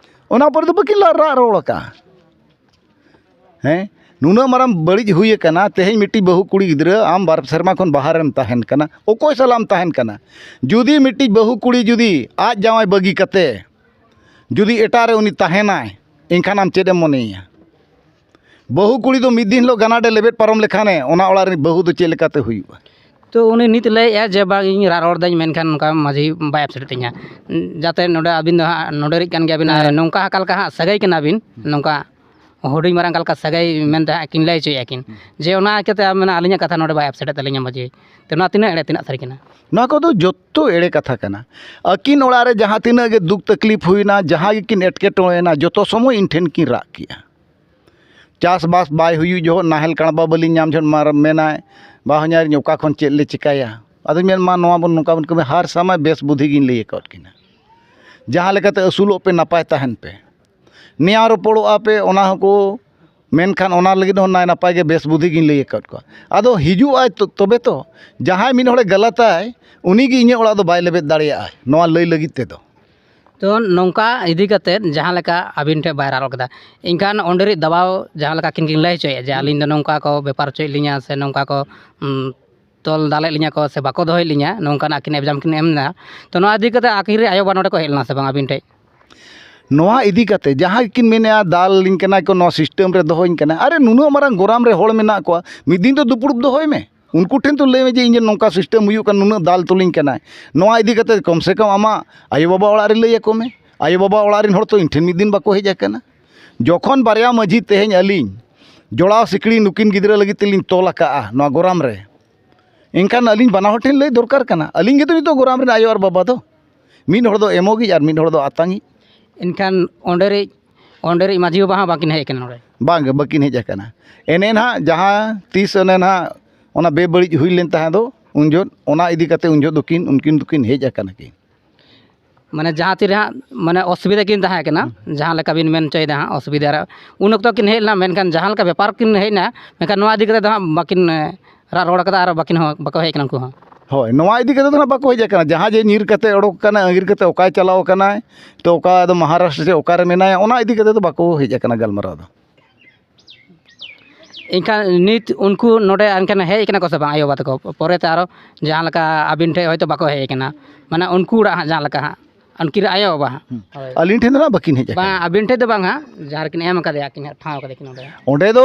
ᱚᱱᱟ ᱯᱚᱨᱮ ᱫᱚ ᱵᱟᱹᱠᱤᱱ ᱨᱟᱜ ᱨᱚᱲ ᱟᱠᱟᱫᱼᱟ᱾ ᱦᱮᱸ, ᱱᱩᱱᱟᱹᱜ ᱢᱟᱨᱟᱝ ᱵᱟᱹᱲᱤᱡ ᱦᱩᱭ ᱟᱠᱟᱱᱟ᱾ ᱛᱮᱦᱮᱧ ᱢᱤᱫᱴᱤᱡ ᱵᱟᱹᱦᱩ ᱠᱩᱲᱤ ᱜᱤᱫᱽᱨᱟᱹ, ᱟᱢ ᱵᱟᱨ ᱥᱮᱨᱢᱟ ᱠᱷᱚᱱ ᱵᱟᱦᱨᱮᱢ ᱛᱟᱦᱮᱱ ᱠᱟᱱᱟ, ᱚᱠᱚᱭ ᱥᱟᱞᱟᱜ ᱮᱢ ᱛᱟᱦᱮᱱ ᱠᱟᱱᱟ? ᱡᱩᱫᱤ ᱢᱤᱫᱴᱤᱡ ᱵᱟᱹᱦᱩ ᱠᱩᱲᱤ ᱡᱩᱫᱤ ᱟᱡ ᱡᱟᱶᱟᱭ ᱵᱟᱹᱜᱤ ᱠᱟᱛᱮ ᱡᱩᱫᱤ ᱮᱴᱟᱜ ᱨᱮ ᱩᱱᱤ ᱛᱟᱦᱮᱱᱟᱭ, ᱮᱱᱠᱷᱟᱱ ᱟᱢ ᱪᱮᱫ ᱮᱢ ᱢᱚᱱᱮᱭᱮᱭᱟ? ᱵᱟᱹᱦᱩ ᱠᱩᱲᱤ ᱫᱚ ᱢᱤᱫ ᱫᱤᱱ ᱦᱤᱞᱳᱜ ᱜᱟᱱᱟᱰᱮ ᱞᱮᱵᱮᱫ ᱯᱟᱨᱚᱢ ᱞᱮᱠᱷᱟᱱᱮ, ᱚᱱᱟ ᱚᱲᱟᱜ ᱨᱤᱱ ᱵᱟᱹᱦᱩ ᱫᱚ ᱪᱮᱫ ᱞᱮᱠᱟᱛᱮ ᱦᱩᱭᱩᱜᱼᱟ? ᱛᱚ ᱩᱱᱤ ᱱᱤᱛ ᱞᱟᱹᱭᱮᱫᱼᱟ ᱡᱮ ᱵᱟᱝ, ᱤᱧ ᱨᱟᱜ ᱨᱚᱲ ᱫᱟᱹᱧ, ᱢᱮᱱᱠᱷᱟᱱ ᱱᱚᱝᱠᱟ ᱢᱟᱹᱡᱷᱤ ᱵᱟᱭ ᱟᱯᱥᱮᱴ ᱛᱤᱧᱟ, ᱡᱟᱛᱮ ᱱᱚᱰᱮ ᱟᱹᱵᱤᱱ ᱫᱚ ᱦᱟᱸᱜ ᱱᱚᱰᱮ ᱨᱤᱡ ᱠᱟᱱ ᱜᱮᱭᱟᱵᱤᱱ, ᱟᱨ ᱱᱚᱝᱠᱟ ᱚᱠᱟ ᱞᱮᱠᱟ ᱦᱟᱸᱜ ᱥᱟᱹᱜᱟᱹᱭ ᱠᱟᱱᱟᱵᱤᱱ, ᱱᱚᱝᱠᱟ ᱦᱩᱰᱤᱧ ᱢᱟᱨᱟᱝ ᱚᱠᱟ ᱞᱮᱠᱟ ᱥᱟᱹᱜᱟᱹᱭ ᱢᱮᱱᱛᱮ ᱦᱟᱸᱜ ᱠᱤᱱ ᱞᱟᱹᱭ ᱦᱚᱪᱚᱭᱮᱫᱼᱟ ᱠᱤᱱ, ᱡᱮ ᱚᱱᱟ ᱤᱭᱠᱟᱹᱛᱮ ᱟᱢ ᱢᱮᱱᱟ ᱟᱹᱞᱤᱧᱟᱜ ᱠᱟᱛᱷᱟ ᱱᱚᱰᱮ ᱵᱟᱭ ᱟᱯᱥᱮᱴᱮᱫ ᱛᱟᱹᱞᱤᱧᱟ ᱢᱟᱹᱡᱷᱤ᱾ ᱛᱚ ᱱᱚᱣᱟ ᱛᱤᱱᱟᱹᱜ ᱮᱲᱮ, ᱛᱤᱱᱟᱹᱜ ᱥᱟᱹᱨᱤ ᱠᱟᱱᱟ? ᱱᱚᱣᱟ ᱠᱚᱫᱚ ᱡᱚᱛᱚ ᱮᱲᱮ ᱠᱟᱛᱷᱟ ᱠᱟᱱᱟ᱾ ᱟᱹᱠᱤᱱ ᱚᱲᱟᱜ ᱨᱮ ᱡᱟᱦᱟᱸ ᱛᱤᱱᱟᱹᱜ ᱜᱮ ᱫᱩᱠ ᱛᱟᱠᱞᱤᱯ ᱦᱩᱭᱱᱟ, ᱡᱟᱦᱟᱸ ᱜᱮᱠᱤᱱ ᱮᱴᱠᱮᱴᱚᱬᱮᱭᱮᱱᱟ, ᱡᱚᱛᱚ ᱥᱚᱢᱚᱭ ᱤᱧ ᱴᱷᱮᱱ ᱠᱤᱱ ᱨᱟᱜ ᱠᱮᱜᱼᱟ᱾ ᱪᱟᱥᱵᱟᱥ ᱵᱟᱭ ᱦᱩᱭᱩᱜ ᱡᱚᱦᱚᱜ ᱱᱟᱦᱮᱞ ᱠᱟᱬᱵᱟ ᱵᱟᱹᱞᱤᱧ ᱧᱟᱢ ᱡᱚᱦᱚᱜ ᱢᱟ ᱢᱮᱱᱟᱭ, "ᱵᱟ ᱦᱚᱧᱦᱟᱨᱤᱧ, ᱚᱠᱟ ᱠᱷᱚᱱ ᱪᱮᱫ ᱞᱮ ᱪᱤᱠᱟᱹᱭᱟ?" ᱟᱫᱚᱧ ᱢᱮᱱ, "ᱢᱟ ᱱᱚᱣᱟ ᱵᱚᱱ ᱱᱚᱝᱠᱟ ᱵᱚᱱ ᱠᱟᱹᱢᱤᱭᱟ, ᱦᱟᱨ ᱥᱟᱢᱟᱭ ᱵᱮᱥ ᱵᱩᱫᱷᱤ ᱜᱤᱧ ᱞᱟᱹᱭ ᱟᱠᱟᱫ ᱠᱤᱱᱟ, ᱡᱟᱦᱟᱸ ᱞᱮᱠᱟᱛᱮ ᱟᱹᱥᱩᱞᱚᱜ ᱯᱮ, ᱱᱟᱯᱟᱭ ᱛᱟᱦᱮᱱ ᱯᱮ, ᱱᱮᱭᱟᱣ ᱨᱚᱯᱚᱲᱚᱜᱼᱟ ᱯᱮ, ᱚᱱᱟ ᱦᱚᱸᱠᱚ ᱢᱮᱱᱠᱷᱟᱱ ᱚᱱᱟ ᱞᱟᱹᱜᱤᱫ ᱦᱚᱸ ᱱᱟᱭ ᱱᱟᱯᱟᱭ ᱜᱮ ᱵᱮᱥ ᱵᱩᱫᱷᱤ ᱜᱤᱧ ᱞᱟᱹᱭ ᱟᱠᱟᱫ ᱠᱚᱣᱟ᱾ ᱟᱫᱚ ᱦᱤᱡᱩᱜ ᱟᱭ ᱛᱚ-, ᱛᱚᱵᱮ ᱛᱚ, ᱡᱟᱦᱟᱸᱭ ᱢᱤᱫ ᱦᱚᱲᱮ ᱜᱟᱞᱟᱛᱟᱭ, ᱩᱱᱤ ᱜᱮ ᱤᱧᱟᱹᱜ ᱚᱲᱟᱜ ᱫᱚ ᱵᱟᱭ ᱞᱮᱵᱮᱫ ᱫᱟᱲᱮᱭᱟᱜᱼᱟ ᱱᱚᱣᱟ ᱞᱟᱹᱭ ᱞᱟᱹᱜᱤᱫ ᱛᱮᱫᱚ᱾" ᱛᱚ ᱱᱚᱝᱠᱟ ᱤᱫᱤ ᱠᱟᱛᱮᱫ ᱡᱟᱦᱟᱸ ᱞᱮᱠᱟ ᱟᱹᱵᱤᱱ ᱴᱷᱮᱱ ᱵᱟᱭ ᱨᱟᱜ ᱨᱚᱲ ᱠᱮᱫᱟ, ᱮᱱᱠᱷᱟᱱ ᱚᱸᱰᱮ ᱨᱤᱡ ᱫᱟᱵᱟᱣ ᱡᱟᱦᱟᱸ ᱞᱮᱠᱟ ᱠᱤᱱ ᱠᱤᱱ ᱞᱟᱹᱭ ᱦᱚᱪᱚᱭᱮᱫᱼᱟ ᱡᱮ ᱟᱹᱞᱤᱧ ᱫᱚ ᱱᱚᱝᱠᱟ ᱠᱚ ᱵᱮᱯᱟᱨ ᱦᱚᱪᱚᱭᱮᱫ ᱞᱤᱧᱟ ᱥᱮ ᱱᱚᱝᱠᱟ ᱠᱚ, ᱩᱢ, ᱛᱚᱞ ᱫᱟᱞᱮᱫ ᱞᱤᱧᱟ ᱠᱚ ᱥᱮ ᱵᱟᱠᱚ ᱫᱚᱦᱚᱭᱮᱫ ᱞᱤᱧᱟ, ᱱᱚᱝᱠᱟᱱᱟᱜ ᱠᱤᱱ ᱮᱠᱡᱟᱢ ᱠᱤᱱ ᱮᱢ ᱮᱫᱟ᱾ ᱛᱚ ᱱᱚᱣᱟ ᱤᱫᱤ ᱠᱟᱛᱮᱫ ᱟᱹᱠᱤᱱ ᱨᱮᱱ ᱟᱭᱳᱼᱵᱟᱵᱟ ᱱᱚᱰᱮ ᱠᱚ ᱦᱮᱡ ᱞᱮᱱᱟ ᱥᱮ ᱵᱟᱝ ᱟᱹᱵᱤᱱ ᱴᱷᱮᱡ? ᱱᱚᱣᱟ ᱤᱫᱤ ᱠᱟᱛᱮ ᱡᱟᱦᱟᱸᱭ ᱠᱤᱱ ᱢᱮᱱᱮᱫᱼᱟ, "ᱫᱟᱞ ᱞᱤᱧ ᱠᱟᱱᱟ ᱠᱚ, ᱱᱚᱣᱟ ᱥᱤᱥᱴᱮᱢ ᱨᱮ ᱫᱚᱦᱚᱧ ᱠᱟᱱᱟ", ᱟᱨᱮ, ᱱᱩᱱᱟᱹᱜ ᱢᱟᱨᱟᱝ ᱜᱚᱨᱟᱢ ᱨᱮ ᱦᱚᱲ ᱢᱮᱱᱟᱜ ᱠᱚᱣᱟ, ᱢᱤᱫ ᱫᱤᱱ ᱫᱚ ᱫᱩᱯᱲᱩᱵ ᱫᱚᱦᱚᱭ ᱢᱮ, ᱩᱱᱠᱩ ᱴᱷᱮᱱ ᱛᱚ ᱞᱟᱹᱭ ᱢᱮ ᱡᱮ ᱤᱧ ᱱᱚᱝᱠᱟ ᱥᱤᱥᱴᱮᱢ ᱦᱩᱭᱩᱜ ᱠᱟᱱᱟ, ᱱᱩᱱᱟᱹᱜ ᱫᱟᱞ ᱛᱚᱞᱤᱧ ᱠᱟᱱᱟᱭ᱾ ᱱᱚᱣᱟ ᱤᱫᱤ ᱠᱟᱛᱮ ᱠᱚᱢ ᱥᱮ ᱠᱚᱢ ᱟᱢᱟᱜ ᱟᱭᱳᱼᱵᱟᱵᱟ ᱚᱲᱟᱜ ᱨᱮ ᱞᱟᱹᱭ ᱟᱠᱚ ᱢᱮ᱾ ᱟᱭᱳᱼᱵᱟᱵᱟ ᱚᱲᱟᱜ ᱨᱮᱱ ᱦᱚᱲ ᱛᱚ ᱤᱧ ᱴᱷᱮᱱ ᱢᱤᱫ ᱫᱤᱱ ᱵᱟᱠᱚ ᱦᱮᱡ ᱟᱠᱟᱱᱟ᱾ ᱡᱚᱠᱷᱚᱱ ᱵᱟᱨᱭᱟ ᱢᱟᱹᱡᱷᱤ ᱛᱮᱦᱮᱧ ᱟᱹᱞᱤᱧ ᱡᱚᱲᱟᱣ ᱥᱤᱠᱲᱤ ᱱᱩᱠᱤᱱ ᱜᱤᱫᱽᱨᱟᱹ ᱞᱟᱹᱜᱤᱫ ᱛᱮᱞᱤᱧ ᱛᱚᱞ ᱟᱠᱟᱫᱼᱟ ᱱᱚᱣᱟ ᱜᱚᱨᱟᱢ ᱨᱮ, ᱮᱱᱠᱷᱟᱱ ᱟᱹᱞᱤᱧ ᱵᱟᱱᱟ ᱦᱚᱲ ᱴᱷᱮᱱ ᱞᱟᱹᱭ ᱫᱚᱨᱠᱟᱨ ᱠᱟᱱᱟ᱾ ᱟᱹᱞᱤᱧ ᱜᱮᱛᱚ ᱱᱤᱛᱚᱜ ᱜᱚᱨᱟᱢ ᱨᱮᱱ ᱟᱭᱳ ᱟᱨ ᱵᱟᱵᱟ ᱫᱚ᱾ ᱢᱤᱫ ᱦᱚᱲ ᱫᱚ ᱮᱢᱚᱜᱤᱡ ᱟᱨ ᱢᱤᱫ ᱦᱚᱲ ᱫᱚ ᱟᱛᱟᱝᱤᱡ᱾ ᱮᱱᱠᱷᱟᱱ ᱚᱸᱰᱮ ᱨᱤᱡ, ᱚᱸᱰᱮ ᱨᱤᱡ ᱢᱟᱹᱡᱷᱤ ᱵᱟᱵᱟ ᱦᱚᱸ ᱵᱟᱹᱠᱤᱱ ᱦᱮᱡ ᱟᱠᱟᱱᱟ ᱱᱚᱰᱮ? ᱵᱟᱝ ᱜᱮ, ᱵᱟᱹᱠᱤᱱ ᱦᱮᱡ ᱟᱠᱟᱱᱟ᱾ ᱮᱱᱮ ᱱᱟᱦᱟᱜ ᱡᱟᱦᱟᱸ ᱛᱤᱥ ᱚᱱᱮ ᱱᱟᱦᱟᱜ ᱚᱱᱟ ᱵᱮᱵᱟᱹᱲᱤᱡ ᱦᱩᱭ ᱞᱮᱱ ᱛᱟᱦᱮᱸ ᱫᱚ, ᱩᱱ ᱡᱚᱦᱚᱜ ᱚᱱᱟ ᱤᱫᱤ ᱠᱟᱛᱮ ᱩᱱ ᱡᱚᱦᱚᱜ ᱫᱚᱠᱤᱱ, ᱩᱱᱠᱤᱱ ᱫᱚᱠᱤᱱ ᱦᱮᱡ ᱟᱠᱟᱱᱟ ᱠᱤᱱ᱾ ᱢᱟᱱᱮ ᱡᱟᱦᱟᱸ ᱛᱤᱨᱮ ᱦᱟᱸᱜ ᱢᱟᱱᱮ ᱚᱥᱩᱵᱤᱫᱷᱟ ᱠᱤᱱ ᱛᱟᱦᱮᱸ ᱠᱟᱱᱟ, ᱡᱟᱦᱟᱸ ᱞᱮᱠᱟ ᱵᱤᱱ ᱢᱮᱱ ᱦᱚᱪᱚᱭᱮᱫᱟ ᱦᱟᱸᱜ ᱚᱥᱩᱵᱤᱫᱷᱟ ᱨᱮ, ᱩᱱ ᱚᱠᱛᱚ ᱠᱤᱱ ᱦᱮᱡ ᱞᱮᱱᱟ, ᱢᱮᱱᱠᱷᱟᱱ ᱡᱟᱦᱟᱸ ᱞᱮᱠᱟ ᱵᱮᱯᱟᱨ ᱠᱤᱱ ᱦᱮᱡ ᱮᱱᱟ, ᱢᱮᱱᱠᱷᱟᱱ ᱱᱚᱣᱟ ᱤᱫᱤ ᱠᱟᱛᱮ ᱫᱚ ᱦᱟᱸᱜ ᱵᱟᱹᱠᱤᱱ, ᱮ, ᱨᱟᱜ ᱨᱚᱲ ᱠᱟᱫᱟ ᱟᱨ ᱵᱟᱹᱠᱤᱱ ᱦᱚᱸ ᱵᱟᱠᱚ ᱦᱮᱡ ᱠᱟᱱᱟ ᱩᱱᱠᱩ ᱦᱚᱸ᱾ ᱦᱳᱭ, ᱱᱚᱣᱟ ᱤᱫᱤ ᱠᱟᱛᱮ ᱫᱚ ᱦᱟᱸᱜ ᱵᱟᱠᱚ ᱦᱮᱡ ᱟᱠᱟᱱᱟ᱾ ᱡᱟᱦᱟᱸ ᱡᱮ ᱧᱤᱨ ᱠᱟᱛᱮ ᱚᱰᱚᱠ ᱟᱠᱟᱱᱟ, ᱟᱸᱜᱤᱨ ᱠᱟᱛᱮ ᱚᱠᱟᱭ ᱪᱟᱞᱟᱣ ᱟᱠᱟᱱᱟᱭ, ᱛᱚ ᱚᱠᱟ ᱫᱚ ᱢᱚᱦᱟᱨᱟᱥᱴᱨᱚ ᱥᱮ ᱚᱠᱟᱨᱮ ᱢᱮᱱᱟᱭᱟ, ᱚᱱᱟ ᱤᱫᱤ ᱠᱟᱛᱮ ᱫᱚ ᱵᱟᱠᱚ ᱦᱮᱡ ᱟᱠᱟᱱᱟ ᱜᱟᱞᱢᱟᱨᱟᱣ ᱫᱚ᱾ ᱮᱱᱠᱷᱟᱱ ᱱᱤᱛ ᱩᱱᱠᱩ ᱱᱚᱰᱮ ᱮᱱᱠᱷᱟᱱ ᱦᱮᱡ ᱠᱟᱱᱟ ᱠᱚ ᱥᱮ ᱵᱟᱝ ᱟᱭᱳ ᱵᱟᱵᱟ ᱛᱟᱠᱚ? ᱯᱚᱨᱮᱛᱮ ᱟᱨᱚ ᱡᱟᱦᱟᱸ ᱞᱮᱠᱟ ᱟᱹᱵᱤᱱ ᱴᱷᱮᱱ ᱦᱚᱭᱛᱳ ᱵᱟᱠᱚ ᱦᱮᱡ ᱠᱟᱱᱟ, ᱢᱟᱱᱮ ᱩᱱᱠᱩ ᱚᱲᱟᱜ ᱦᱟᱸᱜ ᱡᱟᱦᱟᱸ ᱞᱮᱠᱟ ᱦᱟᱸᱜ ᱩᱱᱠᱤᱱ ᱟᱭᱳ ᱵᱟᱵᱟ ᱦᱟᱸᱜ᱾ ᱦᱳᱭ᱾ ᱟᱹᱞᱤᱧ ᱴᱷᱮᱱ ᱫᱚ ᱱᱟᱦᱟᱜ ᱵᱟᱹᱠᱤᱱ ᱦᱮᱡ ᱟᱠᱟᱱᱟ᱾ ᱵᱟᱝ, ᱟᱹᱵᱤᱱ ᱴᱷᱮᱱ ᱫᱚ ᱵᱟᱝ ᱦᱟᱸᱜ, ᱡᱟᱦᱟᱸ ᱨᱮᱠᱤᱱ ᱮᱢ ᱠᱟᱫᱮᱭᱟ, ᱟᱹᱠᱤᱱ ᱦᱟᱸᱜ ᱴᱷᱟᱶ ᱠᱟᱫᱮᱠᱤᱱ ᱚᱸᱰᱮ᱾ ᱚᱸᱰᱮ ᱫᱚ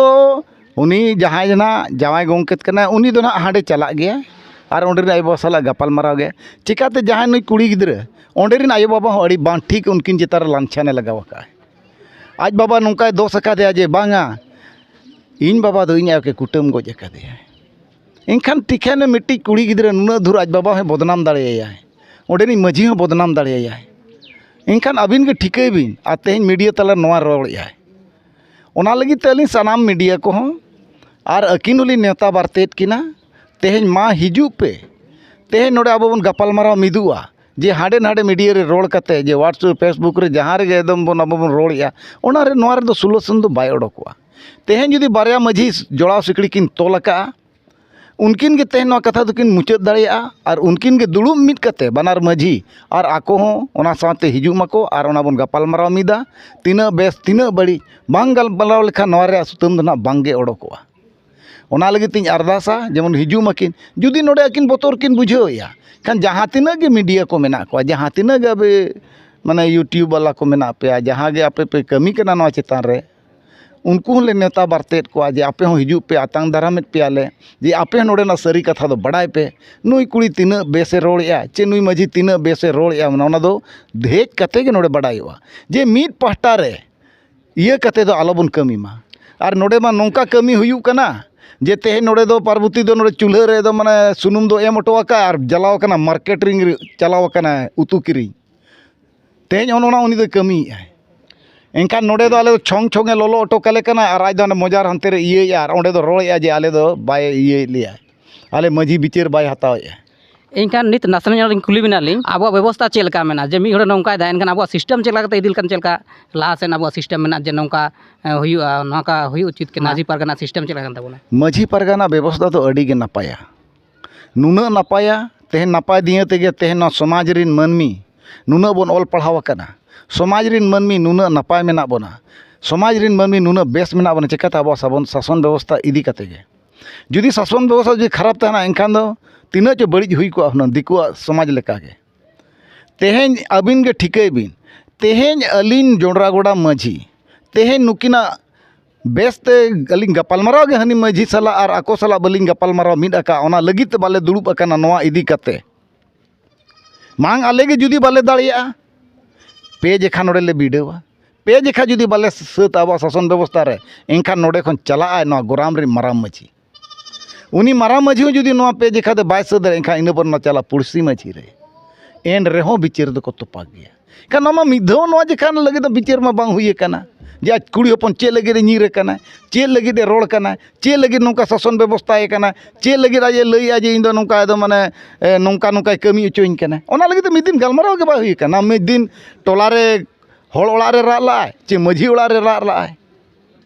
ᱩᱱᱤ ᱡᱟᱦᱟᱸᱭ ᱫᱚ ᱱᱟᱦᱟᱜ ᱡᱟᱶᱟᱭ ᱜᱚᱢᱠᱮ ᱠᱟᱱᱟᱭ, ᱩᱱᱤ ᱫᱚ ᱱᱟᱦᱟᱜ ᱦᱟᱸᱰᱮ ᱪᱟᱞᱟᱜ ᱜᱮᱭᱟᱭ ᱟᱨ ᱚᱸᱰᱮ ᱨᱮᱱ ᱟᱭᱳ ᱵᱟᱵᱟ ᱥᱟᱞᱟᱜ ᱜᱟᱯᱟᱞ ᱢᱟᱨᱟᱣ ᱜᱮᱭᱟᱭ᱾ ᱪᱤᱠᱟᱹᱛᱮ ᱡᱟᱦᱟᱸᱭ ᱱᱩᱭ ᱠᱩᱲᱤ ᱜᱤᱫᱽᱨᱟᱹ, ᱚᱸᱰᱮ ᱨᱮᱱ ᱟᱭᱳ ᱵᱟᱵᱟ ᱦᱚᱸ ᱟᱹᱰᱤ ᱵᱟᱝ ᱴᱷᱤᱠ ᱩᱱᱠᱤᱱ ᱪᱮᱛᱟᱱ ᱨᱮ ᱞᱟᱧᱪᱷᱟᱱᱮ ᱞᱟᱜᱟᱣ ᱟᱠᱟᱫᱼᱟᱭ᱾ ᱟᱡ ᱵᱟᱵᱟ ᱱᱚᱝᱠᱟᱭ ᱫᱳᱥ ᱟᱠᱟᱫᱮᱭᱟ ᱡᱮ ᱵᱟᱝᱟ, ᱤᱧ ᱵᱟᱵᱟ ᱫᱚ ᱤᱧ ᱟᱭᱳ ᱜᱮ ᱠᱩᱴᱟᱹᱢ ᱜᱚᱡ ᱟᱠᱟᱫᱮᱭᱟᱭ᱾ ᱮᱱᱠᱷᱟᱱ ᱴᱷᱤᱠᱟᱹᱱᱮ ᱢᱤᱫᱴᱤᱡ ᱠᱩᱲᱤ ᱜᱤᱫᱽᱨᱟᱹ ᱱᱩᱱᱟᱹᱜ ᱫᱷᱩᱨ ᱟᱡ ᱵᱟᱵᱟ ᱦᱚᱸᱭ ᱵᱚᱫᱱᱟᱢ ᱫᱟᱲᱮᱭᱟᱭᱟᱭ, ᱚᱸᱰᱮᱱᱤᱡ ᱢᱟᱹᱡᱷᱤ ᱦᱚᱸ ᱵᱚᱫᱱᱟᱢ ᱫᱟᱲᱮᱭᱟᱭᱟᱭ᱾ ᱮᱱᱠᱷᱟᱱ ᱟᱹᱵᱤᱱ ᱜᱮ ᱴᱷᱤᱠᱟᱹᱭ ᱵᱤᱱ, ᱟᱨ ᱛᱮᱦᱮᱧ ᱢᱤᱰᱤᱭᱟ ᱛᱟᱞᱟ ᱱᱚᱣᱟ ᱨᱚᱲᱮᱫᱼᱟᱭ᱾ ᱚᱱᱟ ᱞᱟᱹᱜᱤᱫ ᱛᱮ ᱟᱹᱞᱤᱧ ᱥᱟᱱᱟᱢ ᱢᱤᱰᱤᱭᱟ ᱠᱚᱦᱚᱸ ᱟᱨ ᱟᱹᱠᱤᱱ ᱦᱚᱸᱞᱤᱧ ᱱᱮᱣᱛᱟ ᱵᱟᱨᱛᱮᱭᱮᱫ ᱠᱤᱱᱟ᱾ ᱛᱮᱦᱮᱧ ᱢᱟ ᱦᱤᱡᱩᱜ ᱯᱮ, ᱛᱮᱦᱮᱧ ᱱᱚᱰᱮ ᱟᱵᱚ ᱵᱚᱱ ᱜᱟᱯᱟᱞᱢᱟᱨᱟᱣ ᱢᱤᱫᱚᱜᱼᱟ᱾ ᱡᱮ ᱦᱟᱸᱰᱮ ᱱᱟᱰᱮ ᱢᱤᱰᱤᱭᱟ ᱨᱮ ᱨᱚᱲ ᱠᱟᱛᱮ, ᱡᱮ WhatsApp, Facebook ᱨᱮ ᱡᱟᱦᱟᱸ ᱨᱮᱜᱮ ᱮᱠᱫᱚᱢ ᱵᱚᱱ ᱟᱵᱚ ᱵᱚᱱ ᱨᱚᱲᱮᱫᱼᱟ, ᱚᱱᱟ ᱨᱮ, ᱱᱚᱣᱟ ᱨᱮᱫᱚ solution ᱫᱚ ᱵᱟᱭ ᱚᱰᱚᱠᱚᱜᱼᱟ᱾ ᱛᱮᱦᱮᱧ ᱡᱩᱫᱤ ᱵᱟᱨᱭᱟ ᱢᱟᱹᱡᱷᱤ ᱡᱚᱲᱟᱣ ᱥᱤᱠᱲᱤ ᱠᱤᱱ ᱛᱚᱞ ᱟᱠᱟᱫᱼᱟ, ᱩᱱᱠᱤᱱ ᱜᱮ ᱛᱮᱦᱮᱧ ᱱᱚᱣᱟ ᱠᱟᱛᱷᱟ ᱫᱚᱠᱤᱱ ᱢᱩᱪᱟᱹᱫ ᱫᱟᱲᱮᱭᱟᱜᱼᱟ᱾ ᱟᱨ ᱩᱱᱠᱤᱱ ᱜᱮ ᱫᱩᱲᱩᱵ ᱢᱤᱫ ᱠᱟᱛᱮ ᱵᱟᱱᱟᱨ ᱢᱟᱹᱡᱷᱤ ᱟᱨ ᱟᱠᱚ ᱦᱚᱸ ᱚᱱᱟ ᱥᱟᱶᱛᱮ ᱦᱤᱡᱩᱜ ᱢᱟᱠᱚ ᱟᱨ ᱚᱱᱟ ᱵᱚᱱ ᱜᱟᱯᱟᱞᱢᱟᱨᱟᱣ ᱢᱤᱫᱟ᱾ ᱛᱤᱱᱟᱹᱜ ᱵᱮᱥ, ᱛᱤᱱᱟᱹᱜ ᱵᱟᱹᱲᱤᱡ, ᱵᱟᱝ ᱜᱟᱞᱢᱟᱨᱟᱣ ᱞᱮᱠᱷᱟᱱ ᱱᱚᱣᱟ ᱨᱮᱭᱟᱜ ᱥᱩᱛᱟᱹᱢ ᱫᱚ ᱱᱟᱦᱟᱜ ᱵᱟᱝ ᱜᱮ ᱚᱰᱚᱠᱚᱜᱼᱟ᱾ ᱚᱱᱟ ᱞᱟᱹᱜᱤᱫ ᱛᱤᱧ ᱟᱨᱫᱟᱥᱟ, ᱡᱮᱢᱚᱱ ᱦᱤᱡᱩᱜ ᱢᱟᱹᱠᱤᱱ᱾ ᱡᱩᱫᱤ ᱱᱚᱰᱮ ᱟᱹᱠᱤᱱ ᱵᱚᱛᱚᱨ ᱠᱤᱱ ᱵᱩᱡᱷᱟᱹᱣᱮᱫᱼᱟ, ᱠᱷᱟᱱ ᱡᱟᱦᱟᱸ ᱛᱤᱱᱟᱹᱜ ᱜᱮ ᱢᱤᱰᱤᱭᱟ ᱠᱚ ᱢᱮᱱᱟᱜ ᱠᱚᱣᱟ, ᱡᱟᱦᱟᱸ ᱛᱤᱱᱟᱹᱜ ᱜᱮ ᱟᱯᱮ, ᱢᱟᱱᱮ, YouTube ᱵᱟᱞᱟ ᱠᱚ ᱢᱮᱱᱟᱜ ᱯᱮᱭᱟ, ᱡᱟᱦᱟᱸ ᱜᱮ ᱟᱯᱮ ᱯᱮ ᱠᱟᱹᱢᱤ ᱠᱟᱱᱟ ᱱᱚᱣᱟ ᱪᱮᱛᱟᱱ ᱨᱮ, ᱩᱱᱠᱩ ᱦᱚᱸᱞᱮ ᱱᱮᱣᱛᱟ ᱵᱟᱨᱛᱮᱭᱮᱫ ᱠᱚᱣᱟ ᱡᱮ ᱟᱯᱮ ᱦᱚᱸ ᱦᱤᱡᱩᱜ ᱯᱮ, ᱟᱛᱟᱝ ᱫᱟᱨᱟᱢᱮᱫ ᱯᱮᱭᱟᱞᱮ, ᱡᱮ ᱟᱯᱮ ᱦᱚᱸ ᱱᱚᱰᱮᱱᱟᱜ ᱥᱟᱹᱨᱤ ᱠᱟᱛᱷᱟ ᱫᱚ ᱵᱟᱲᱟᱭ ᱯᱮ᱾ ᱱᱩᱭ ᱠᱩᱲᱤ ᱛᱤᱱᱟᱹᱜ ᱵᱮᱥᱮ ᱨᱚᱲᱮᱫᱼᱟ, ᱪᱮ ᱱᱩᱭ ᱢᱟᱹᱡᱷᱤ ᱛᱤᱱᱟᱹᱜ ᱵᱮᱥᱮ ᱨᱚᱲᱮᱫᱼᱟ, ᱚᱱᱟ, ᱚᱱᱟ ᱫᱚ ᱦᱮᱡ ᱠᱟᱛᱮ ᱜᱮ ᱱᱚᱰᱮ ᱵᱟᱰᱟᱭᱚᱜᱼᱟ᱾ ᱡᱮ ᱢᱤᱫ ᱯᱟᱦᱴᱟ ᱨᱮ ᱤᱭᱟᱹ ᱠᱟᱛᱮ ᱫᱚ ᱟᱞᱚᱵᱚᱱ ᱠᱟᱹᱢᱤ ᱢᱟ᱾ ᱟᱨ ᱱᱚᱰᱮ ᱢᱟ ᱱᱚᱝᱠᱟ ᱠᱟᱹᱢᱤ ᱦᱩᱭᱩᱜ ᱠᱟᱱᱟ ᱡᱮ ᱛᱮᱦᱮᱧ ᱱᱚᱰᱮ ᱫᱚ ᱯᱟᱨᱵᱚᱛᱤ ᱫᱚ ᱱᱚᱰᱮ ᱪᱩᱞᱦᱟᱹ ᱨᱮ ᱫᱚ ᱢᱟᱱᱮ ᱥᱩᱱᱩᱢ ᱫᱚ ᱮᱢ ᱦᱚᱴᱚ ᱟᱠᱟᱫ ᱟᱨ ᱪᱟᱞᱟᱣ ᱟᱠᱟᱱᱟ ᱢᱟᱨᱠᱮᱴ ᱨᱤᱧ ᱪᱟᱞᱟᱣ ᱟᱠᱟᱱᱟ ᱩᱛᱩ ᱠᱤᱨᱤᱧ᱾ ᱛᱮᱦᱮᱧ ᱚᱱ ᱚᱱᱟ ᱩᱱᱤ ᱫᱚᱭ ᱠᱟᱹᱢᱤᱭᱮᱫᱼᱟᱭ᱾ ᱮᱱᱠᱷᱟᱱ ᱱᱚᱰᱮ ᱫᱚ ᱟᱞᱮ ᱫᱚ ᱪᱷᱚᱝ ᱪᱷᱚᱝ ᱮ ᱞᱚᱞᱚ ᱦᱚᱴᱚ ᱠᱟᱞᱮ ᱠᱟᱱᱟ, ᱟᱨ ᱟᱡ ᱫᱚ ᱦᱟᱱᱮ ᱢᱚᱡᱟ ᱨᱮ ᱦᱟᱱᱛᱮ ᱨᱮ ᱤᱭᱟᱹᱭᱮᱫᱼᱟ, ᱟᱨ ᱚᱸᱰᱮ ᱫᱚ ᱨᱚᱲᱮᱫᱼᱟ ᱡᱮ ᱟᱞᱮ ᱫᱚ ᱵᱟᱭ ᱤᱭᱟᱹᱭᱮᱫ ᱞᱮᱭᱟ, ᱟᱞᱮ ᱢᱟᱹᱡᱷᱤ ᱵᱤᱪᱟᱹᱨ ᱵᱟᱭ ᱦᱟᱛᱟᱣᱮᱫᱼᱟ᱾ ᱮᱱᱠᱷᱟᱱ ᱱᱤᱛ ᱱᱟᱥᱮ ᱧᱚᱜ ᱞᱤᱧ ᱠᱩᱞᱤ ᱵᱮᱱᱟ ᱞᱤᱧ, ᱟᱵᱚᱣᱟᱜ ᱵᱮᱵᱚᱥᱛᱟ ᱪᱮᱫ ᱞᱮᱠᱟ ᱢᱮᱱᱟᱜᱼᱟ? ᱡᱮ ᱢᱤᱫ ᱦᱚᱲᱮ ᱱᱚᱝᱠᱟᱭ ᱫᱟ, ᱮᱱᱠᱷᱟᱱ ᱟᱵᱚᱣᱟᱜ ᱥᱤᱥᱴᱮᱢ ᱪᱮᱫ ᱞᱮᱠᱟ ᱠᱟᱛᱮ ᱤᱫᱤ ᱞᱮᱠᱷᱟᱱ ᱪᱮᱫ ᱞᱮᱠᱟ ᱞᱟᱦᱟ ᱥᱮᱱ ᱟᱵᱚᱣᱟᱜ ᱥᱤᱥᱴᱮᱢ ᱢᱮᱱᱟᱜᱼᱟ, ᱡᱮ ᱱᱚᱝᱠᱟ ᱮ, ᱦᱩᱭᱩᱜᱼᱟ, ᱱᱚᱝᱠᱟ ᱦᱩᱭᱩᱜ ᱩᱪᱤᱛ ᱠᱟᱱᱟ? ᱢᱟᱹᱡᱷᱤ ᱯᱟᱨᱜᱟᱱᱟ ᱥᱤᱥᱴᱮᱢ ᱪᱮᱫ ᱞᱮᱠᱟ ᱠᱟᱱ ᱛᱟᱵᱚᱱᱟ? ᱢᱟᱹᱡᱷᱤ ᱯᱟᱨᱜᱟᱱᱟ ᱵᱮᱵᱚᱥᱛᱷᱟ ᱫᱚ ᱟᱹᱰᱤ ᱜᱮ ᱱᱟᱯᱟᱭᱟ᱾ ᱱᱩᱱᱟᱹᱜ ᱱᱟᱯᱟᱭᱟ, ᱛᱮᱦᱮᱧ ᱱᱟᱯᱟᱭ ᱫᱤᱭᱟᱹ ᱛᱮᱜᱮ ᱛᱮᱦᱮᱧ ᱱᱚᱣᱟ ᱥᱚᱢᱟᱡᱽ ᱨᱤᱱ ᱢᱟᱹᱱᱢᱤ ᱱᱩᱱᱟᱹᱜ ᱵᱚᱱ ᱚᱞ ᱯᱟᱲᱦᱟᱣ ᱟᱠᱟᱱᱟ, ᱥᱚᱢᱟᱡᱽ ᱨᱤᱱ ᱢᱟᱹᱱᱢᱤ ᱱᱩᱱᱟᱹᱜ ᱱᱟᱯᱟᱭ ᱢᱮᱱᱟᱜ ᱵᱚᱱᱟ, ᱥᱚᱢᱟᱡᱽ ᱨᱤᱱ ᱢᱟᱹᱱᱢᱤ ᱱᱩᱱᱟᱹᱜ ᱵᱮᱥ ᱢᱮᱱᱟᱜ ᱵᱚᱱᱟ᱾ ᱪᱤᱠᱟᱹᱛᱮ ᱟᱵᱚᱣᱟᱜ ᱥᱟᱵᱚᱱ, ᱥᱟᱥᱚᱱ ᱵᱮᱵᱚᱥᱛᱷᱟ ᱤᱫᱤ ᱠᱟᱛᱮ ᱜᱮ? ᱡᱩᱫᱤ ᱥᱟᱥᱚᱱ ᱵᱮᱵᱚᱥᱛᱷᱟ ᱡᱩᱫᱤ ᱠᱷᱟᱨᱟᱯ ᱛᱟᱦᱮᱱᱟ, ᱮᱱᱠᱷᱟᱱ ᱫᱚ ᱛᱤᱱᱟᱹᱜ ᱪᱚ ᱵᱟᱹᱲᱤᱡ ᱦᱩᱭ ᱠᱚᱜᱼᱟ ᱦᱩᱱᱟᱹᱝ ᱫᱤᱠᱩᱣᱟᱜ ᱥᱚᱢᱟᱡᱽ ᱞᱮᱠᱟᱜᱮ᱾ ᱛᱮᱦᱮᱧ ᱟᱹᱵᱤᱱ ᱜᱮ ᱴᱷᱤᱠᱟᱹᱭ ᱵᱤᱱ, ᱛᱮᱦᱮᱧ ᱟᱹᱞᱤᱧ ᱡᱚᱸᱰᱨᱟᱜᱚᱰᱟ ᱢᱟᱹᱡᱷᱤ, ᱛᱮᱦᱮᱧ ᱱᱩᱠᱤᱱᱟᱜ ᱵᱮᱥᱛᱮ ᱟᱹᱞᱤᱧ ᱜᱟᱯᱟᱞᱢᱟᱨᱟᱣ ᱜᱮ ᱦᱟᱹᱱᱤ ᱢᱟᱹᱡᱷᱤ ᱥᱟᱞᱟᱜ ᱟᱨ ᱟᱠᱚ ᱥᱟᱞᱟᱜ ᱵᱟᱹᱞᱤᱧ ᱜᱟᱯᱟᱞᱢᱟᱨᱟᱣ ᱢᱤᱫ ᱟᱠᱟᱫ, ᱚᱱᱟ ᱞᱟᱹᱜᱤᱫ ᱛᱮ ᱵᱟᱞᱮ ᱫᱩᱲᱩᱵ ᱟᱠᱟᱱᱟ ᱱᱚᱣᱟ ᱤᱫᱤ ᱠᱟᱛᱮ᱾ ᱢᱟᱝ ᱟᱞᱮ ᱜᱮ ᱡᱩᱫᱤ ᱵᱟᱞᱮ ᱫᱟᱲᱮᱭᱟᱜᱼᱟ, ᱯᱮ ᱡᱮᱠᱷᱟ ᱱᱚᱰᱮ ᱞᱮ ᱵᱤᱰᱟᱹᱣᱟ, ᱯᱮ ᱡᱮᱠᱷᱟ ᱡᱩᱫᱤ ᱵᱟᱞᱮ ᱥᱟᱹᱛᱟ ᱟᱵᱚᱣᱟᱜ ᱥᱟᱥᱚᱱ ᱵᱮᱵᱚᱥᱛᱷᱟ ᱨᱮ, ᱮᱱᱠᱷᱟᱱ ᱱᱚᱰᱮ ᱠᱷᱚᱱ ᱪᱟᱞᱟᱜᱼᱟᱭ ᱱᱚᱣᱟ ᱜᱚᱨᱟᱢ ᱨᱮᱱ ᱢᱟᱨᱟᱝ ᱢᱟᱹᱡᱷᱤ᱾ ᱩᱱᱤ ᱢᱟᱨᱟᱝ ᱢᱟᱹᱡᱷᱤ ᱦᱚᱸ ᱡᱩᱫᱤ ᱱᱚᱣᱟ ᱯᱮ ᱡᱮᱠᱷᱟ ᱛᱮ ᱵᱟᱭ ᱥᱟᱹᱛ ᱫᱟᱲᱮᱭᱟᱜᱼᱟ, ᱮᱱᱠᱷᱟᱱ ᱤᱱᱟᱹ ᱯᱚᱨ ᱚᱱᱟ ᱪᱟᱞᱟᱜ ᱯᱩᱲᱥᱤ ᱢᱟᱹᱡᱷᱤ ᱨᱮ᱾ ᱮᱱ ᱨᱮᱦᱚᱸ ᱵᱤᱪᱟᱹᱨ ᱫᱚᱠᱚ ᱛᱚᱯᱟᱜ ᱜᱮᱭᱟ᱾ ᱮᱱᱠᱷᱟᱱ ᱱᱚᱣᱟ ᱢᱟ ᱢᱤᱫ ᱫᱷᱟᱣ ᱱᱚᱣᱟ ᱡᱮᱠᱷᱟ ᱞᱟᱹᱜᱤᱫ ᱫᱚ ᱵᱤᱪᱟᱹᱨ ᱢᱟ ᱵᱟᱝ ᱦᱩᱭ ᱟᱠᱟᱱᱟ, ᱡᱮ ᱟᱡ ᱠᱩᱲᱤ ᱦᱚᱯᱚᱱ ᱪᱮᱫ ᱞᱟᱹᱜᱤᱫ ᱮ ᱧᱤᱨ ᱟᱠᱟᱱᱟ, ᱪᱮᱫ ᱞᱟᱹᱜᱤᱫ ᱮ ᱨᱚᱲ ᱠᱟᱱᱟ, ᱪᱮᱫ ᱞᱟᱹᱜᱤᱫ ᱱᱚᱝᱠᱟ ᱥᱟᱥᱚᱱ ᱵᱮᱵᱚᱥᱛᱷᱟᱭᱮ ᱠᱟᱱᱟ, ᱪᱮᱫ ᱞᱟᱹᱜᱤᱫ ᱟᱡ ᱮ ᱞᱟᱹᱭᱮᱜᱼᱟ ᱡᱮ ᱤᱧ ᱫᱚ ᱱᱚᱝᱠᱟ ᱫᱚ ᱢᱟᱱᱮ, ᱮ, ᱱᱚᱝᱠᱟ ᱱᱚᱝᱠᱟᱭ ᱠᱟᱹᱢᱤ ᱦᱚᱪᱚᱧ ᱠᱟᱱᱟ᱾ ᱚᱱᱟ ᱞᱟᱹᱜᱤᱫ ᱛᱮ ᱢᱤᱫ ᱫᱤᱱ ᱜᱟᱞᱢᱟᱨᱟᱣ ᱜᱮ ᱵᱟᱭ ᱦᱩᱭ ᱟᱠᱟᱱᱟ᱾ ᱢᱤᱫ ᱫᱤᱱ ᱴᱚᱞᱟ ᱨᱮ ᱦᱚᱲ ᱚᱲᱟᱜ ᱨᱮ ᱨᱟᱜ ᱞᱟᱜᱼᱟᱭ ᱪᱮ ᱢᱟᱹᱡᱷᱤ ᱚᱲᱟᱜ ᱨᱮ ᱨᱟᱜ ᱞᱟᱜᱼᱟᱭ?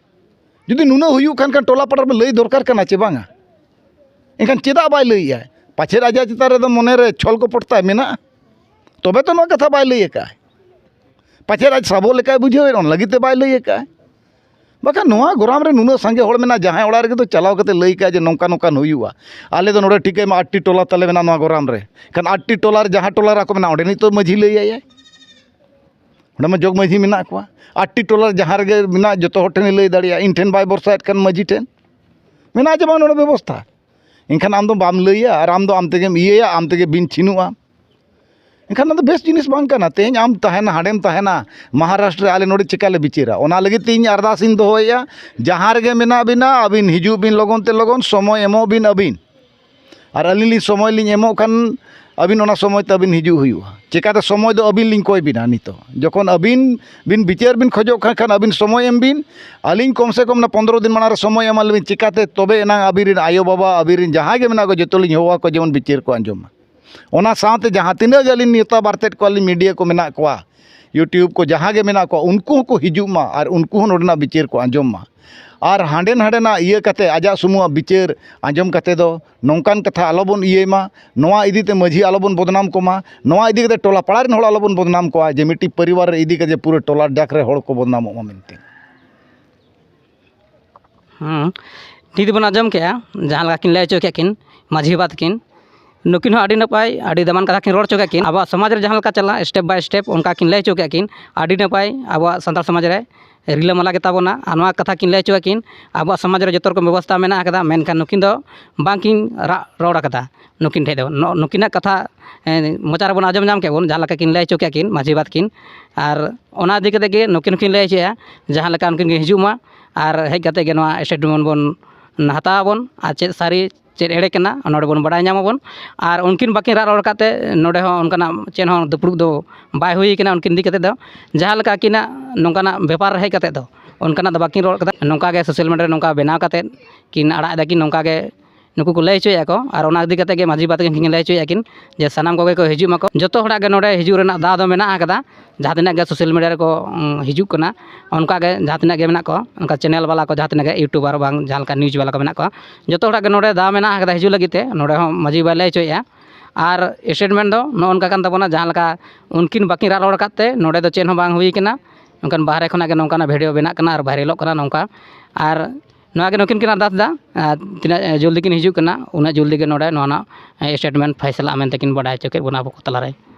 ᱡᱩᱫᱤ ᱱᱩᱱᱟᱹᱜ ᱦᱩᱭᱩᱜ ᱠᱷᱟᱱ, ᱠᱷᱟᱱ ᱴᱚᱞᱟ ᱯᱟᱲᱟ ᱨᱮ ᱞᱟᱹᱭ ᱫᱚᱨᱠᱟᱨ ᱠᱟᱱᱟ ᱪᱮ ᱵᱟᱝᱟ? ᱮᱱᱠᱷᱟᱱ ᱪᱮᱫᱟᱜ ᱵᱟᱭ ᱞᱟᱹᱭᱮᱜᱼᱟ? ᱯᱟᱪᱷᱮ ᱟᱡᱟᱜ ᱪᱮᱛᱟᱱ ᱨᱮᱫᱚ ᱢᱚᱱᱮ ᱨᱮ ᱪᱷᱚᱞ ᱠᱚᱯᱚᱴ ᱛᱟᱭ ᱢᱮᱱᱟᱜᱼᱟ, ᱛᱚᱵᱮ ᱛᱚ ᱱᱚᱣᱟ ᱠᱟᱛᱷᱟ ᱵᱟᱭ ᱞᱟᱹᱭ ᱟᱠᱟᱫᱼᱟ᱾ ᱯᱟᱪᱷᱮ ᱟᱡ ᱥᱟᱵᱚᱜ ᱞᱮᱠᱟᱭ ᱵᱩᱡᱷᱟᱹᱣᱮᱫ, ᱚᱱᱟ ᱞᱟᱹᱜᱤᱫ ᱛᱮ ᱵᱟᱭ ᱞᱟᱹᱭ ᱟᱠᱟᱫᱼᱟ᱾ ᱵᱟᱠᱷᱟᱱ ᱱᱚᱣᱟ ᱜᱚᱨᱟᱢ ᱨᱮ ᱱᱩᱱᱟᱹᱜ ᱥᱟᱸᱜᱮ ᱦᱚᱲ ᱢᱮᱱᱟᱜᱼᱟ, ᱡᱟᱦᱟᱸᱭ ᱚᱲᱟᱜ ᱨᱮᱜᱮ ᱫᱚ ᱪᱟᱞᱟᱣ ᱠᱟᱛᱮ ᱞᱟᱹᱭ ᱠᱟᱜᱼᱟ ᱡᱮ ᱱᱚᱝᱠᱟ ᱱᱚᱝᱠᱟᱱ ᱦᱩᱭᱩᱜᱼᱟ᱾ ᱟᱞᱮ ᱫᱚ ᱱᱚᱰᱮ ᱴᱷᱤᱠᱟᱹᱭ ᱢᱟ ᱟᱴ ᱴᱤ ᱴᱚᱞᱟ ᱛᱟᱞᱮ ᱢᱮᱱᱟᱜᱼᱟ ᱱᱚᱣᱟ ᱜᱚᱨᱟᱢ ᱨᱮ᱾ ᱠᱷᱟᱱ ᱟᱴ ᱴᱤ ᱴᱚᱞᱟ ᱨᱮ ᱡᱟᱦᱟᱸ ᱴᱚᱞᱟ ᱨᱮ ᱟᱠᱚ ᱢᱮᱱᱟᱜᱼᱟ, ᱚᱸᱰᱮᱱᱤᱡ ᱛᱚ ᱢᱟᱹᱡᱷᱤ ᱞᱟᱹᱭ ᱟᱭᱟᱭ᱾ ᱚᱸᱰᱮ ᱢᱟ ᱡᱚᱜᱽ ᱢᱟᱹᱡᱷᱤ ᱢᱮᱱᱟᱜ ᱠᱚᱣᱟ᱾ ᱟᱴ ᱴᱤ ᱴᱚᱞᱟ ᱨᱮ ᱡᱟᱦᱟᱸ ᱨᱮᱜᱮ ᱢᱮᱱᱟᱜ, ᱡᱚᱛᱚ ᱦᱚᱲ ᱴᱷᱮᱱᱮ ᱞᱟᱹᱭ ᱫᱟᱲᱮᱭᱟᱜᱼᱟ᱾ ᱤᱧ ᱴᱷᱮᱱ ᱵᱟᱭ ᱵᱷᱚᱨᱥᱟᱭᱮᱫ ᱠᱷᱟᱱ ᱢᱟᱹᱡᱷᱤ ᱴᱷᱮᱱ ᱢᱮᱱᱟᱜᱼᱟ ᱡᱮ ᱵᱟᱝ ᱱᱚᱰᱮ ᱵᱮᱵᱚᱥᱛᱷᱟ᱾ ᱮᱱᱠᱷᱟᱱ ᱟᱢ ᱫᱚ ᱵᱟᱢ ᱞᱟᱹᱭᱟ ᱟᱨ ᱟᱢ ᱫᱚ ᱟᱢ ᱛᱮᱜᱮᱢ ᱤᱭᱟᱹᱭᱟ, ᱟᱢ ᱛᱮᱜᱮ ᱵᱤᱱ ᱪᱷᱤᱱᱩᱜᱼᱟ᱾ ᱮᱱᱠᱷᱟᱱ ᱚᱱᱟ ᱫᱚ ᱵᱮᱥ ᱡᱤᱱᱤᱥ ᱵᱟᱝ ᱠᱟᱱᱟ᱾ ᱛᱮᱦᱮᱧ ᱟᱢ ᱛᱟᱦᱮᱱᱟ, ᱦᱟᱸᱰᱮᱢ ᱛᱟᱦᱮᱱᱟ ᱢᱚᱦᱟᱨᱟᱥᱴᱨᱚ ᱨᱮ, ᱟᱞᱮ ᱱᱚᱰᱮ ᱪᱮᱠᱟ ᱞᱮ ᱵᱤᱪᱟᱹᱨᱟ? ᱚᱱᱟ ᱞᱟᱹᱜᱤᱫ ᱛᱮ ᱤᱧ ᱟᱨᱫᱟᱥ ᱤᱧ ᱫᱚᱦᱚᱭᱮᱫᱼᱟ, ᱡᱟᱦᱟᱸ ᱨᱮᱜᱮ ᱢᱮᱱᱟᱜ ᱵᱤᱱᱟ, ᱟᱹᱵᱤᱱ ᱦᱤᱡᱩᱜ ᱵᱤᱱ ᱞᱚᱜᱚᱱ ᱛᱮ ᱞᱚᱜᱚᱱ, ᱥᱚᱢᱚᱭ ᱮᱢᱚᱜ ᱵᱤᱱ ᱟᱹᱵᱤᱱ᱾ ᱟᱨ ᱟᱹᱞᱤᱧ ᱞᱤᱧ ᱥᱚᱢᱚᱭ ᱞᱤᱧ ᱮᱢᱚᱜ ᱠᱷᱟᱱ ᱟᱹᱵᱤᱱ ᱚᱱᱟ ᱥᱚᱢᱚᱭ ᱛᱮ ᱟᱹᱵᱤᱱ ᱦᱤᱡᱩᱜ ᱦᱩᱭᱩᱜᱼᱟ᱾ ᱪᱮᱠᱟᱛᱮ ᱥᱚᱢᱚᱭ ᱫᱚ ᱟᱹᱵᱤᱱ ᱞᱤᱧ ᱠᱚᱭ ᱵᱤᱱᱟ ᱱᱤᱛᱚᱜ᱾ ᱡᱚᱠᱷᱚᱱ ᱟᱹᱵᱤᱱ ᱵᱤᱱ ᱵᱤᱪᱟᱹᱨ ᱵᱤᱱ ᱠᱷᱚᱡᱚᱜ ᱠᱷᱟᱱ, ᱠᱷᱟᱱ ᱟᱹᱵᱤᱱ ᱥᱚᱢᱚᱭ ᱮᱢ ᱵᱤᱱ, ᱟᱹᱞᱤᱧ ᱠᱚᱢ ᱥᱮ ᱠᱚᱢ ᱚᱱᱟ ᱯᱚᱱᱫᱽᱨᱚ ᱫᱤᱱ ᱢᱟᱲᱟᱝ ᱨᱮ ᱥᱚᱢᱚᱭ ᱮᱢᱟ ᱞᱤᱧ᱾ ᱪᱮᱠᱟᱛᱮ ᱛᱚᱵᱮ ᱮᱱᱟᱝ ᱟᱹᱵᱤᱱ ᱨᱮᱱ ᱟᱭᱳᱼᱵᱟᱵᱟ, ᱟᱹᱵᱤᱱ ᱨᱮᱱ ᱡᱟᱦᱟᱸᱭ ᱜᱮ ᱢᱮᱱᱟᱜ ᱠᱚ, ᱡᱚᱛᱚ ᱞᱤᱧ ᱦᱚᱦᱚ ᱟᱠᱚᱣᱟ, ᱡᱮᱢᱚᱱ ᱵᱤᱪᱟᱹᱨ ᱠᱚ ᱟᱸᱡᱚᱢ ᱢᱟ᱾ ᱚᱱᱟ ᱥᱟᱶᱛᱮ ᱡᱟᱦᱟᱸ ᱛᱤᱱᱟᱹᱜ ᱜᱮ ᱟᱹᱞᱤᱧ ᱱᱮᱣᱛᱟ ᱵᱟᱨᱛᱮᱫ ᱠᱚᱣᱟ ᱞᱤᱧ, ᱢᱤᱰᱤᱭᱟ ᱠᱚ ᱢᱮᱱᱟᱜ ᱠᱚᱣᱟ, YouTube ᱠᱚ ᱡᱟᱦᱟᱸ ᱜᱮ ᱢᱮᱱᱟᱜ ᱠᱚᱣᱟ, ᱩᱱᱠᱩ ᱦᱚᱸᱠᱚ ᱦᱤᱡᱩᱜ ᱢᱟ ᱟᱨ ᱩᱱᱠᱩ ᱦᱚᱸ ᱱᱚᱰᱮᱱᱟᱜ ᱵᱤᱪᱟᱹᱨ ᱠᱚ ᱟᱸᱡᱚᱢ ᱢᱟ᱾ ᱟᱨ ᱦᱟᱸᱰᱮ ᱱᱟᱸᱰᱮᱱᱟᱜ ᱤᱭᱟᱹ ᱠᱟᱛᱮ, ᱟᱡᱟᱜ ᱥᱩᱢᱩᱝᱟᱜ ᱵᱤᱪᱟᱹᱨ ᱟᱸᱡᱚᱢ ᱠᱟᱛᱮ ᱫᱚ ᱱᱚᱝᱠᱟᱱ ᱠᱟᱛᱷᱟ ᱟᱞᱚᱵᱚᱱ ᱤᱭᱟᱹᱭ ᱢᱟ, ᱱᱚᱣᱟ ᱤᱫᱤ ᱛᱮ ᱢᱟᱹᱡᱷᱤ ᱟᱞᱚᱵᱚᱱ ᱵᱚᱫᱱᱟᱢ ᱠᱚᱢᱟ, ᱱᱚᱣᱟ ᱤᱫᱤ ᱠᱟᱛᱮ ᱴᱚᱞᱟ ᱯᱟᱲᱟ ᱨᱮᱱ ᱦᱚᱲ ᱟᱞᱚᱵᱚᱱ ᱵᱚᱫᱱᱟᱢ ᱠᱚᱣᱟ, ᱡᱮ ᱢᱤᱫᱴᱤᱡ ᱯᱚᱨᱤᱵᱟᱨ ᱨᱮ ᱤᱫᱤ ᱠᱟᱛᱮ ᱯᱩᱨᱟᱹ ᱴᱚᱞᱟ ᱡᱟᱠ ᱨᱮ ᱦᱚᱲ ᱠᱚ ᱵᱚᱫᱱᱟᱢᱚᱜ ᱢᱟ ᱢᱮᱱᱛᱮ᱾ ᱦᱮᱸ, ᱱᱤᱛ ᱵᱚᱱ ᱟᱸᱡᱚᱢ ᱠᱮᱜᱼᱟ ᱡᱟᱦᱟᱸ ᱞᱮᱠᱟ ᱠᱤᱱ ᱞᱟᱹᱭ ᱦᱚᱪᱚ ᱠᱮᱫ ᱠᱤᱱ ᱢᱟᱹᱡᱷᱤ ᱵᱟᱵᱟ ᱛᱟᱹᱠᱤᱱ, ᱱᱩᱠᱤᱱ ᱦᱚᱸ ᱟᱹᱰᱤ ᱱᱟᱯᱟᱭ, ᱟᱹᱰᱤ ᱫᱟᱢᱟᱱ ᱠᱟᱛᱷᱟ ᱠᱤᱱ ᱨᱚᱲ ᱦᱚᱪᱚ ᱠᱮᱫ ᱠᱤᱱ᱾ ᱟᱵᱚᱣᱟᱜ ᱥᱚᱢᱟᱡᱽ ᱨᱮ ᱡᱟᱦᱟᱸ ᱞᱮᱠᱟ ᱪᱟᱞᱟᱜ, step by step, ᱚᱱᱠᱟ ᱠᱤᱱ ᱞᱟᱹᱭ ᱦᱚᱪᱚ ᱠᱮᱫ ᱠᱤᱱ᱾ ᱟᱹᱰᱤ ᱱᱟᱯᱟᱭ, ᱟᱵᱚᱣᱟᱜ ᱥᱟᱱᱛᱟᱲ ᱥᱚᱢᱟᱡᱽ ᱨᱮ ᱨᱤᱞᱟᱹᱢᱟᱞᱟ ᱜᱮᱛᱟ ᱵᱚᱱᱟ᱾ ᱟᱨ ᱱᱚᱣᱟ ᱠᱟᱛᱷᱟ ᱠᱤᱱ ᱞᱟᱹᱭ ᱦᱚᱪᱚ ᱠᱮᱫ ᱠᱤᱱ, ᱟᱵᱚᱣᱟᱜ ᱥᱚᱢᱟᱡᱽ ᱨᱮ ᱡᱚᱛᱚ ᱨᱚᱠᱚᱢ ᱵᱮᱵᱚᱥᱛᱷᱟ ᱢᱮᱱᱟᱜ ᱟᱠᱟᱫᱟ, ᱢᱮᱱᱠᱷᱟᱱ ᱱᱩᱠᱤᱱ ᱫᱚ ᱵᱟᱝᱠᱤᱱ ᱨᱟᱜ ᱨᱚᱲ ᱟᱠᱟᱫᱟ᱾ ᱱᱩᱠᱤᱱ ᱴᱷᱮᱡ ᱫᱚ ᱱᱚ-, ᱱᱩᱠᱤᱱᱟᱜ ᱠᱟᱛᱷᱟ, ᱮ, ᱢᱚᱪᱟ ᱨᱮᱵᱚᱱ ᱟᱸᱡᱚᱢ ᱧᱟᱢ ᱠᱮᱫ ᱵᱚᱱ, ᱡᱟᱦᱟᱸ ᱞᱮᱠᱟ ᱠᱤᱱ ᱞᱟᱹᱭ ᱦᱚᱪᱚ ᱠᱮᱫ ᱠᱤᱱ ᱢᱟᱹᱡᱷᱤ ᱵᱟᱵᱟ ᱛᱟᱹᱠᱤᱱ᱾ ᱟᱨ ᱚᱱᱟ ᱤᱫᱤ ᱠᱟᱛᱮ ᱜᱮ ᱱᱩᱠᱤᱱ ᱦᱚᱸᱠᱤᱱ ᱞᱟᱹᱭ ᱦᱚᱪᱚᱭᱟ, ᱡᱟᱦᱟᱸ ᱞᱮᱠᱟ ᱩᱱᱠᱤᱱ ᱠᱤᱱ ᱦᱤᱡᱩᱜ ᱢᱟ ᱟᱨ ᱦᱮᱡ ᱠᱟᱛᱮ ᱜᱮ ᱱᱚᱣᱟ statement ᱵᱚᱱ ᱦᱟᱛᱟᱣ ᱟᱵᱚᱱ, ᱟᱨ ᱪᱮᱫ ᱥᱟᱹᱨᱤ ᱪᱮᱫ ᱮᱲᱮ ᱠᱟᱱᱟ ᱱᱚᱰᱮ ᱵᱚᱱ ᱵᱟᱲᱟᱭ ᱧᱟᱢ ᱟᱵᱚᱱ᱾ ᱟᱨ ᱩᱱᱠᱤᱱ ᱵᱟᱹᱠᱤᱱ ᱨᱟᱜ ᱨᱚᱲ ᱠᱟᱛᱮ ᱱᱚᱰᱮ ᱦᱚᱸ ᱚᱱᱠᱟᱱᱟᱜ ᱪᱮᱫ ᱦᱚᱸ ᱫᱩᱯᱲᱩᱵ ᱫᱚ ᱵᱟᱭ ᱦᱩᱭ ᱠᱟᱱᱟ ᱩᱱᱠᱤᱱ ᱤᱫᱤ ᱠᱟᱛᱮ ᱫᱚ᱾ ᱡᱟᱦᱟᱸ ᱞᱮᱠᱟ ᱟᱹᱠᱤᱱᱟᱜ ᱱᱚᱝᱠᱟᱱᱟᱜ ᱵᱮᱯᱟᱨ ᱨᱮ ᱦᱮᱡ ᱠᱟᱛᱮ ᱫᱚ ᱚᱱᱠᱟᱱᱟᱜ ᱫᱚ ᱵᱟᱹᱠᱤᱱ ᱨᱚᱲ ᱠᱟᱫᱟ᱾ ᱱᱚᱝᱠᱟ ᱜᱮ social media ᱨᱮ ᱱᱚᱝᱠᱟ ᱵᱮᱱᱟᱣ ᱠᱟᱛᱮ ᱠᱤᱱ ᱟᱲᱟᱜ ᱮᱫᱟ ᱠᱤᱱ, ᱱᱚᱝᱠᱟ ᱜᱮ ᱱᱩᱠᱩ ᱠᱚ ᱞᱟᱹᱭ ᱦᱚᱪᱚᱭᱮᱫᱼᱟ ᱠᱚ᱾ ᱟᱨ ᱚᱱᱟ ᱤᱫᱤ ᱠᱟᱛᱮ ᱜᱮ ᱢᱟᱹᱡᱷᱤ ᱵᱟᱵᱟ ᱛᱟᱹᱠᱤᱱ ᱠᱤᱱ ᱞᱟᱹᱭ ᱦᱚᱪᱚᱭᱮᱫᱼᱟ ᱠᱤᱱ ᱡᱮ ᱥᱟᱱᱟᱢ ᱠᱚᱜᱮ ᱠᱚ ᱦᱤᱡᱩᱜ ᱢᱟᱠᱚ, ᱡᱚᱛᱚ ᱦᱚᱲᱟᱜ ᱜᱮ ᱱᱚᱰᱮ ᱦᱤᱡᱩᱜ ᱨᱮᱱᱟᱜ ᱫᱟᱣ ᱫᱚ ᱢᱮᱱᱟᱜ ᱟᱠᱟᱫᱟ᱾ ᱡᱟᱦᱟᱸ ᱛᱤᱱᱟᱹᱜ ᱜᱮ social media ᱨᱮᱠᱚ, ᱩᱸ, ᱦᱤᱡᱩᱜ ᱠᱟᱱᱟ, ᱚᱱᱠᱟ ᱜᱮ ᱡᱟᱦᱟᱸ ᱛᱤᱱᱟᱹᱜ ᱜᱮ ᱢᱮᱱᱟᱜ ᱠᱚᱣᱟ, ᱚᱱᱠᱟ channel ᱵᱟᱞᱟ ᱠᱚ, ᱡᱟᱦᱟᱸ ᱛᱤᱱᱟᱹᱜ ᱜᱮ YouTuber ᱵᱟᱝ, ᱡᱟᱦᱟᱸ ᱞᱮᱠᱟ news ᱵᱟᱞᱟ ᱠᱚ ᱢᱮᱱᱟᱜ ᱠᱚᱣᱟ, ᱡᱚᱛᱚ ᱦᱚᱲᱟᱜ ᱜᱮ ᱱᱚᱰᱮ ᱫᱟᱣ ᱢᱮᱱᱟᱜ ᱟᱠᱟᱫᱟ ᱦᱤᱡᱩᱜ ᱞᱟᱹᱜᱤᱫ ᱛᱮ᱾ ᱱᱚᱰᱮ ᱦᱚᱸ ᱢᱟᱹᱡᱷᱤ ᱵᱟᱵᱟᱭ ᱞᱟᱹᱭ ᱦᱚᱪᱚᱭᱮᱫᱼᱟ᱾ ᱟᱨ statement ᱫᱚ ᱱᱚᱜᱼᱚ ᱱᱚᱝᱠᱟ ᱠᱟᱱ ᱛᱟᱵᱚᱱᱟ, ᱡᱟᱦᱟᱸ ᱞᱮᱠᱟ ᱩᱱᱠᱤᱱ ᱵᱟᱹᱠᱤᱱ ᱨᱟᱜ ᱨᱚᱲ ᱟᱠᱟᱫ ᱛᱮ ᱱᱚᱰᱮ ᱫᱚ ᱪᱮᱫ ᱦᱚᱸ ᱵᱟᱝ ᱦᱩᱭ ᱠᱟᱱᱟ᱾ ᱚᱱᱠᱟᱱ ᱵᱟᱦᱨᱮ ᱠᱷᱚᱱᱟᱜ ᱜᱮ ᱱᱚᱝᱠᱟᱱᱟᱜ video ᱵᱮᱱᱟᱜ ᱠᱟᱱᱟ ᱟᱨ viralᱚᱜ ᱠᱟᱱᱟ ᱱᱚᱝᱠᱟ᱾ ᱟᱨ ᱱᱚᱣᱟ ᱜᱮ ᱱᱩᱠᱤᱱ ᱠᱤᱱ ᱟᱨᱫᱟᱥ ᱮᱫᱟ, ᱟᱨ ᱛᱤᱱᱟᱹᱜ ᱡᱚᱞᱫᱤ ᱠᱤᱱ ᱦᱤᱡᱩᱜ ᱠᱟᱱᱟ, ᱩᱱᱟᱹᱜ ᱡᱚᱞᱫᱤ ᱜᱮ ᱱᱚᱰᱮ ᱱᱚᱣᱟ ᱨᱮᱱᱟᱜ statement ᱯᱷᱟᱭᱥᱟᱞᱟᱜᱼᱟ ᱢᱮᱱᱛᱮ ᱠᱤᱱ ᱵᱟᱰᱟᱭ ᱦᱚᱪᱚ ᱠᱮᱫ ᱵᱚᱱᱟ ᱟᱵᱚ ᱠᱚ ᱛᱟᱞᱟᱨᱮ᱾